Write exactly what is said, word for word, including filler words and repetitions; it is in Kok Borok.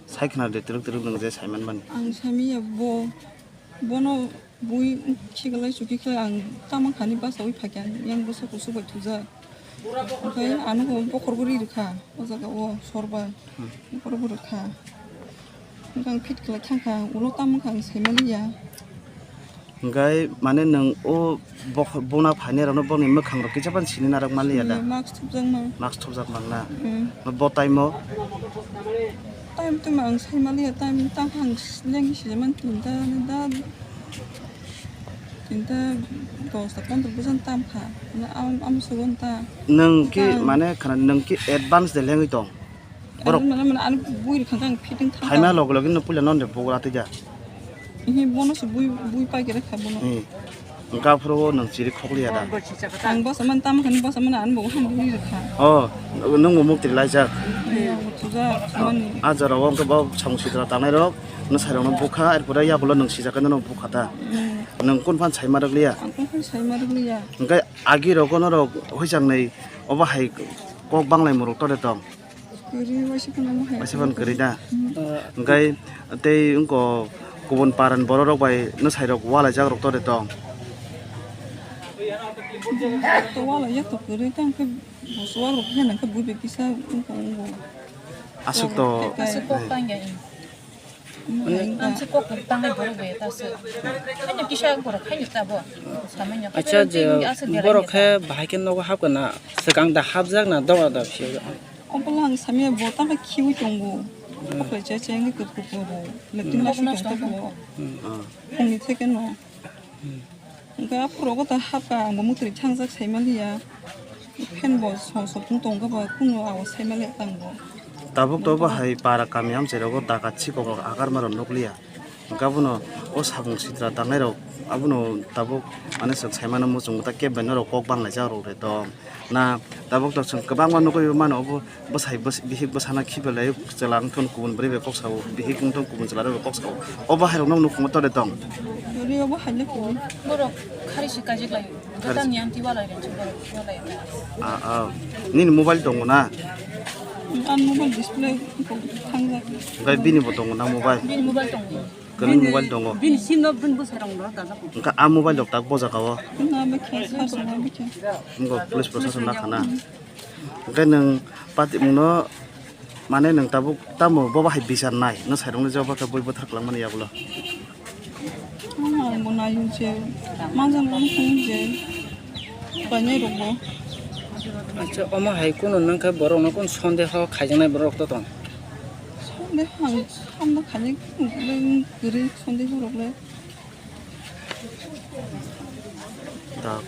Sai khna de twrwk twrwk nwng je saiman mani. Ang samiya bo, bono bui khiklai chuki khlai ang tamo khani basawi phakya yang bwsa kusu bai thujak. Okhai ano bo bokhor bo ri rwkha o jaga o sorba. Hmm. Bokhor bo rwkha. Ang fit khlai thangkha ulo tamo khang saimaliya. Hingkai mane nwng o bok-, bona phainai rokno bokni mwkhang rok kisa phano sini narwk manliya da? Mask thupjakma. Mask thupjak mangna. Mm. Bo time o? Time tuma ang sai manliya, time tang kha ang leng si man tinta da, tinta dosta pondro bojan tam kha. Na am, am sugon ta. Nwng ki mane khana nwng ki advance de lengwi tong? Borok. Ano, ano, ano, ano bui rwkha khe ang fitting thang. Phaima loge loge no puila non de bogra twi ja. Ehe, bono se bui, bui pai khe rwkha bono. Hmm. Hwnkha phuru o nwng chiri khokliya da. Ang bwsa man tamo khe bwsa man ano bo ham bui rwkha. Oh, nwng bo mukti laijak. Ehe, ang bo thujak mani. A jora o hwnkhe bo samung sitra tangnai rok, no sai rok no bukha, er pore yagulo nwng sijak khe no bukha ta. Hmm. Nwng kun phan sai ma rwkliya? Ang kun phan sai ma rwkliya. Hwnkhe agi rok no rok hoichang nai obo hai kok banglai muruk tore tong. Kwrwi waisa phano omo hai. Waisa phano kwrwi da. Hmm. Hwnkhe tei wngko kubun paran borok rok bai nwsai rok walaijak rok tore tong. To walaijak to kwrwi tang khe bo chuwak rok khe nang khe bui bai kisa wngko wngko. Aswk to. Aswk kok tang ya. Ang se kok tangnai borok bai ta se. Khaina kisa borok khaina ta bo. Samanya. Acha je borok khe bahai khe nogo hap kana swkang da hapjak na dora da phiyo. Obola ang samya bo tamo khiwi tongo. Okhai cha cha ngi kut kut bo. Lekin na shi tong bo. Phungni theke no. Hwnkhe aphuru rogo ta hapkha ang bo mwtwrwi thangjak saimaliya. Fan bo song song tong tongkha ba kunu awas saimaliya tang bo. Tabuk to bo hai para kami amchai rogo dakat sikok rok agar maro nukliya. Hwnkhe abono o samung sitra tangnai rok abono tabuk mane chwng saimano muchungo ta kebo bai norok kok banglaijak rok re tong. Na tabuk to chwng kwbangma nugwi mano obo bwsai bwsai bihik bwsano khibilaio chwla wngthun kubun bwrwi bai kok sao bihik wngthun kubun chwla rok bai kok sao obo hai rokno nukung tore tong. Ri obo hai le kubun. Borok khari si kajik lai. Khari si. Jota ni anti walai ri borok walai. Ah, ah. Nini mobile tongo na? An mobile display thangjak. Hwnkhe bini bo tongo na mobile? Bini mobile tongo. Kwrwng mobile tongo. Bini sim no bini bwsai rok no dajak. Hwnkhe a mobile rok tak bojak o. Na bikhe, sar sung na bikhe. Wngkha police proshashan na khana. Hwnkhe nwng patimung no mane nwng tabuk tamo bobo hai bichar nai. Nwng sai rok no jabo khe bui bwthar kwlangmani yagulo. Ang bo nai je. Manjang rok je. Painai rok bo. Acha, omo hai kunu nwng khe borok no kunu sondeho khaijaknai borok to tong? Sondeho ang samno khainai kunu kwrwi sondeho rok le. Da,